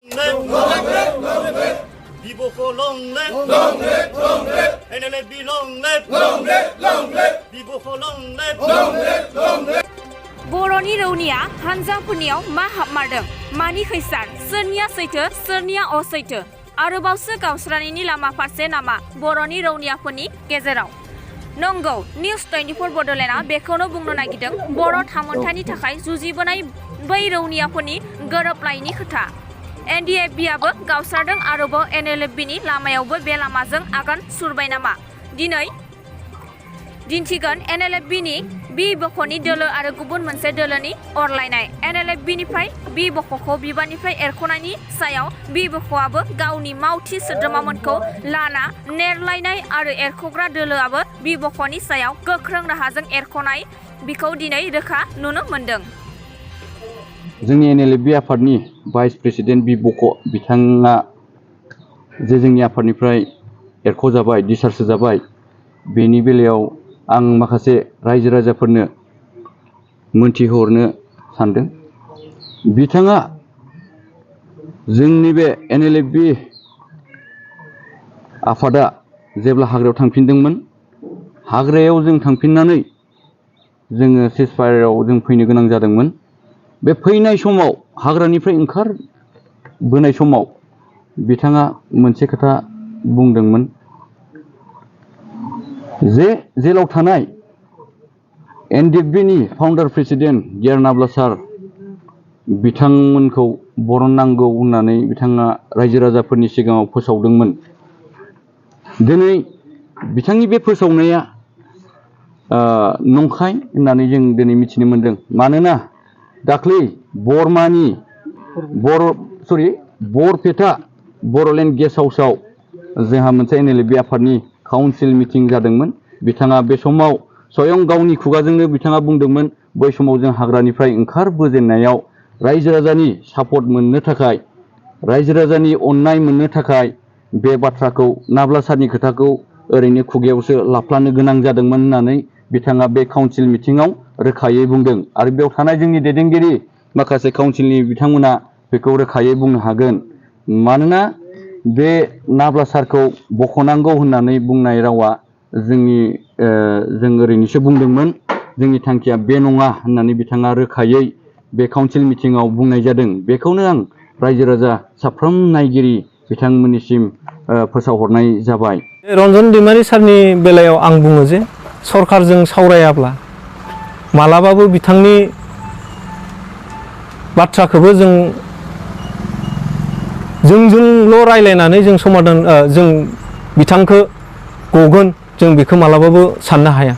बर'नि रौनिया हानजाफोरनियाव मा हाबमारदों मानि खैसार सोरनिया सैथो सोरनिया असैथो आरोबावसो गावस्रानायनि लामा फारसे नामा बर'नि रौनियाफोरनि गेजेराव नंगौ निउज 24 बड'लेण्डआ बेखौनो बुंनो नागिरदों बर' थामोनथानि थाखाय जुजिबोनाय बै रौनियाफोरनि गोरोबलायैनि खोथा एनडिएफबिआबो गावस्रादों आरोबाव एनएलएफबिनि लामायावबो बे लामाजों आगान सुरबाय नामा दिनै दिन्थिगोन एनएलएफबिनि बि बख'नि दोलो आरो गुबुन मोनसे दोलोनि अरलायनाय एनएलएफबिनिफ्राय बि बख'खौ बिबाननिफ्राय एरख'नायनि सायाव बि बख'आबो गावनि मावथि सोद्रोमामोनखौ लाना नेरलायनाय आरो एरख'ग्रा दोलोआबो बि बख'नि सायाव गोख्रों राहाजों एरख'नाय बिखौ दिनै रोखा नुनो मोनदों। जोंनि एनएलएफबि आफादनि भाइस प्रेसिडेन्ट बि बख' बिथाङा जे जोंनि आफादनिफ्राय एरख'जाबाय डिसचार्ज होजाबाय बेनि बेलायाव आं माखासे रायजो राजाफोरनो मोनथिहरनो सानदों। बिथाङा जोंनि बे एनएलएफबि आफादा जेब्ला हाग्रायाव थांफिनदोंमोन हाग्रायाव जों थांफिननानै जोङो सिजफायाराव जों फैनो गोनां जादोंमोन। बे फैनाय समाव हाग्रानिफ्राय ओंखारबोनाय समाव बिथाङा मोनसे खोथा बुंदोंमोन जे जेलाव थानाय एनडिएफबिनि फाउन्डार प्रेसिडेन्ट गियार नाब्ला सार बिथांमोनखौ बरननांगौ होननानै बिथाङा रायजो राजाफोरनि सिगाङाव फोसावदोंमोन। दिनै बिथांनि बे फोसावनाया नंखाय होननानै जों दिनै मिथिनो मोनदों। मानोना दाख्लै बरपेटा बर'लेण्ड गेस्ट हाउसआव जोंहा मोनसे एनएलएफबि आफादनि काउन्सिल मिटिं जादोंमोन। बिथाङा बे समाव स्वयं गावनि खुगाजोंनो बिथाङा बुंदोंमोन बै समाव जों हाग्रानिफ्राय ओंखारबोजेननायाव रायजो राजानि सापर्ट मोननो थाखाय रायजो राजानि अननाय मोननो थाखाय बे बाथ्राखौ नाब्ला सारनि खोथाखौ ओरैनो खुगायावसो लाफ्लानो गोनां जादोंमोन होननानै बिथाङा बे काउन्सिल मिटिङाव रोखायै बुंदों आरो बेयाव थानाय जोंनि दैदेनगिरि माखासे काउन्सिलनि बिथांमोना बेखौ रोखायै बुंनो हागोन। मानोना बे नाब्ला सारखौ बख'नांगौ होननानै बुंनाय रावा जों ओरैनोसो बुंदोंमोन जोंनि थांखिया बे नङा होननानै बिथाङा रोखायै बे काउन्सिल मिटिङाव बुंनाय जादों। बेखौनो आं रायजो राजा साफ्रोम नायगिरि बिथांमोननिसिम फोसावहरनाय जाबाय। रन्जन दैमारि सारनि बेलायाव आं बुङो जे सरकारजों सावरायाब्ला मालाबाबो बिथांनि बाथ्राखौबो जोंजोंल' रायलायनानै जों समाधान जों बिथांखौ गगोन जों बेखौ मालाबाबो साननो हाया।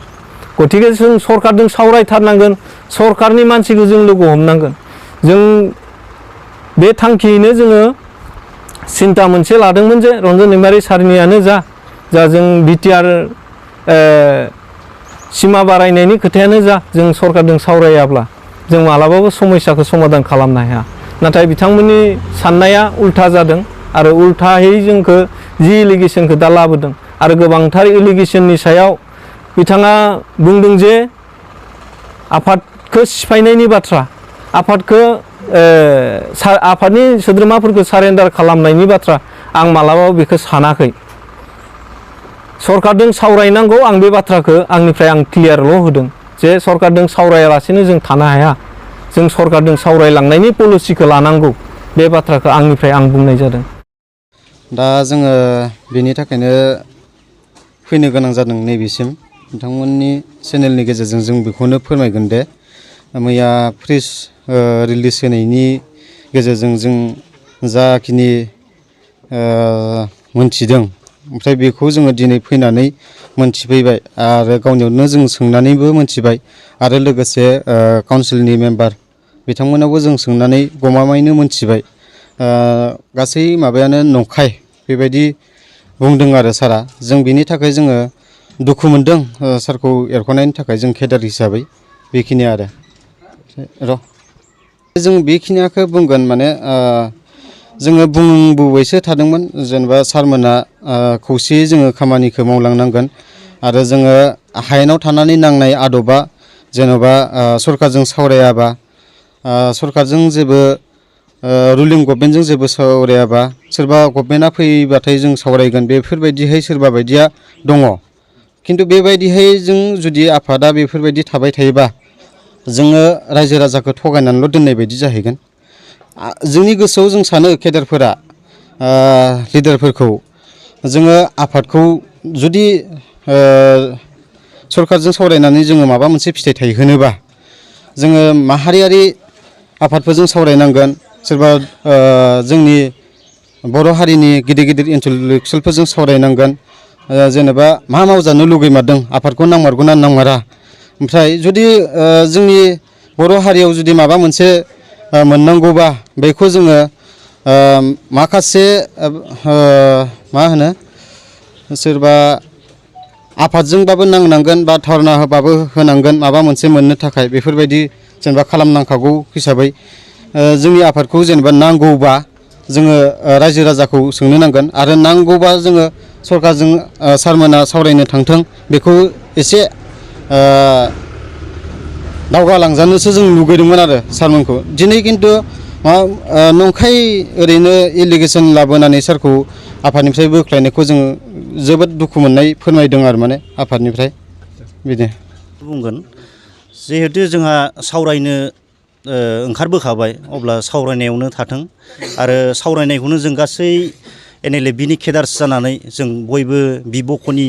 गतिके जों सरकारजों सावरायथारनांगोन सरकारनि मानसिखौ जों लोगो हमनांगोन। जों बे थांखियैनो जोङो सिन्था मोनसे लादोंमोन जे रन्जन दैमारि सारनियानो जा जों बिटिआर सिमा बारायनायनि खोथायानो जा जों सरकारजों सावरायाब्ला जों मालाबाबो समस्याखौ समाधान खालामनो हाया। नाथाय बिथांमोननि साननाया उल्था जादों आरो उल्थायै जोंखौ जि एलिगेसनखौ दा लाबोदों आरो गोबांथार एलिगेसननि सायाव बिथाङा बुंदों जे आफादखौ सिफायनायनि बाथ्रा आफादनि सोद्रोमाफोरखौ सारेन्डार खालामनायनि बाथ्रा आं मालाबाबो बेखौ सानाखै। सरकारजों सावरायनांगौ आं बे बाथ्राखौ आंनिफ्राय आं क्लियारल' होदों जे सरकारजों सावरायालासेनो जों थानो हाया। जों सरकारजों सावरायलांनायनि पलिसिखौ लानांगौ बे बाथ्राखौ आंनिफ्राय आं बुंनाय जादों। दा जोङो बेनि थाखायनो फैनो गोनां जादों नैबेसिम नोंथांमोननि चेनेलनि गेजेरजों जों बेखौनो फोरमायगोन दे मैया प्रेस रिलिज होनायनि गेजेरजों जों जाखिनि मोनथिदों ओमफ्राय बेखौ जोङो दिनै फैनानै मोनथिफैबाय आरो गावनियावनो जों सोंनानैबो मोनथिबाय आरो लोगोसे काउन्सिलनि मेम्बार बिथांमोनावबो जों सोंनानै गमामायैनो मोनथिबाय। गासै माबायानो नंखाय बेबायदि बुंदों आरो सारा। जों बिनि थाखाय जोङो दुखु मोनदों सारखौ एरख'नायनि थाखाय जों केडार हिसाबै बेखिनि आरो जों बेखिनियाखौ बुंगोन माने जोङो बुंबोबायसो थादोंमोन जेनेबा सारमोना खौसेयै जोङो खामानिखौ मावलांनांगोन आरो जोङो हायेनाव थानानै नांनाय आदबा जेन'बा सरकारजों सावरायाबा सरकारजों जेबो रुलिं गभर्नमेन्टजों जेबो सावरायाबा सोरबा गभर्नमेन्टआ फैबाथाय जों सावरायगोन बेफोरबायदिहाय सोरबा बायदिया दङ खिन्थु बेबायदिहाय जों जुदि आफादा बेफोरबायदि थाबाय थायोबा जोङो रायजो राजाखौ थगायनानैल' दोननाय बायदि जाहैगोन जोंनि गोसोआव जों सानो केडारफोरा लिडारफोरखौ जोङो आफादखौ जुदि सरकारजों सावरायनानै जोङो माबा मोनसे फिथाइ थायहोनोबा जोङो माहारियारि आफादफोरजों सावरायनांगोन सोरबा जोंनि बर' हारिनि गिदिर गिदिर इन्टेलेक्सुयेलफोरजों सावरायनांगोन जेनेबा मा मावजानो लुगैमारदों आफादखौ नांमारगौना नांमारा ओमफ्राय जुदि जोंनि बर' हारियाव जुदि माबा मोनसे मोननांगौबा बेखौ जोङो माखासे मा होनो सोरबा आफादजोंबाबो नांनांगोन बा धरना होबाबो होनांगोन माबा मोनसे मोननो थाखाय बेफोरबायदि जेनेबा खालामनांखागौ हिसाबै जोंनि आफादखौ जेनेबा नांगौबा जोङो रायजो राजाखौ सोंनो नांगोन आरो नांगौबा जोङो सरकारजों सारमोना सावरायनो थांथों बेखौ एसे दावगालांजानोसो जों लुगैदोंमोन आरो सारमोनखौ दिनै खिन्थु नंखाय ओरैनो एलिगेसन लाबोनानै सारखौ आफादनिफ्राय बोख्लायनायखौ जों जोबोद दुखु मोननाय फोरमायदों आरो माने आफादनिफ्राय बिदि बुंगोन जिहेतु जोंहा सावरायनो ओंखारबोखाबाय अब्ला सावरायनायावनो थाथों आरो सावरायनायखौनो जों गासै NLFBनि केडार्स जानानै जों बयबो बिबख'नि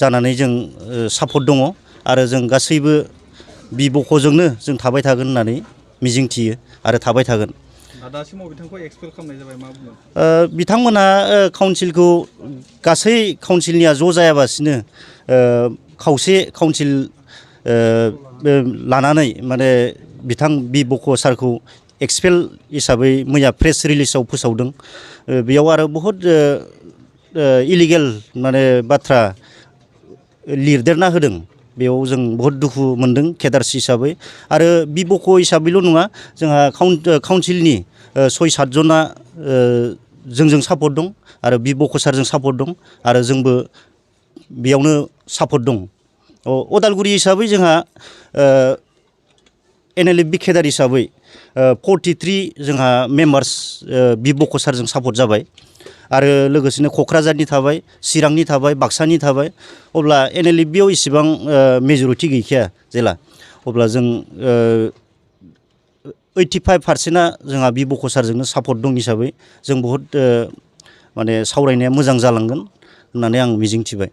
जानानै जों सापर्ट दङ आरो जों गासैबो बिबख'जोंनो जों थाबाय थागोन होननानै मिजिंथियो आरो थाबाय थागोन। दासिमाव बिथांखौ एक्सपेल खालामनाय जाबाय मा बुङो? बिथांमोना काउन्सिलखौ गासै काउन्सिलनिया ज' जायाबासिनो खावसे काउन्सिल लानानै माने बिथां बिबख' सारखौ एक्सपेल हिसाबै मैया प्रेस रिलिजाव फोसावदों बेयाव आरो बहुद इलिगेल माने बाथ्रा लिरदेरना होदों बेयाव जों बहुद दुखु मोनदों केडार्स हिसाबै आरो बिबख' हिसाबैल' नङा जोंहा काउन्सिलनि 6-7 जना जोंजों सापर्ट दं आरो बिबख' सारजों सापर्ट दं आरो जोंबो बेयावनो सापर्ट दं। अदालगुरि हिसाबै जोंहा NLFB केडार हिसाबै 43 जोंहा मेम्बार्स बिबख' सारजों सापर्ट जाबाय आरो लोगोसेनो क'क्राझारनि थाबाय चिरांनि थाबाय बाक्सानि थाबाय अब्ला NLFBयाव इसेबां मेजरिटि गैखाया जेला अब्ला जों 85%आ जोंहा बिबख' सारजोंनो सापर्ट दं हिसाबै जों बहुद माने सावरायनाया मोजां जालांगोन होननानै आं मिजिंथिबाय।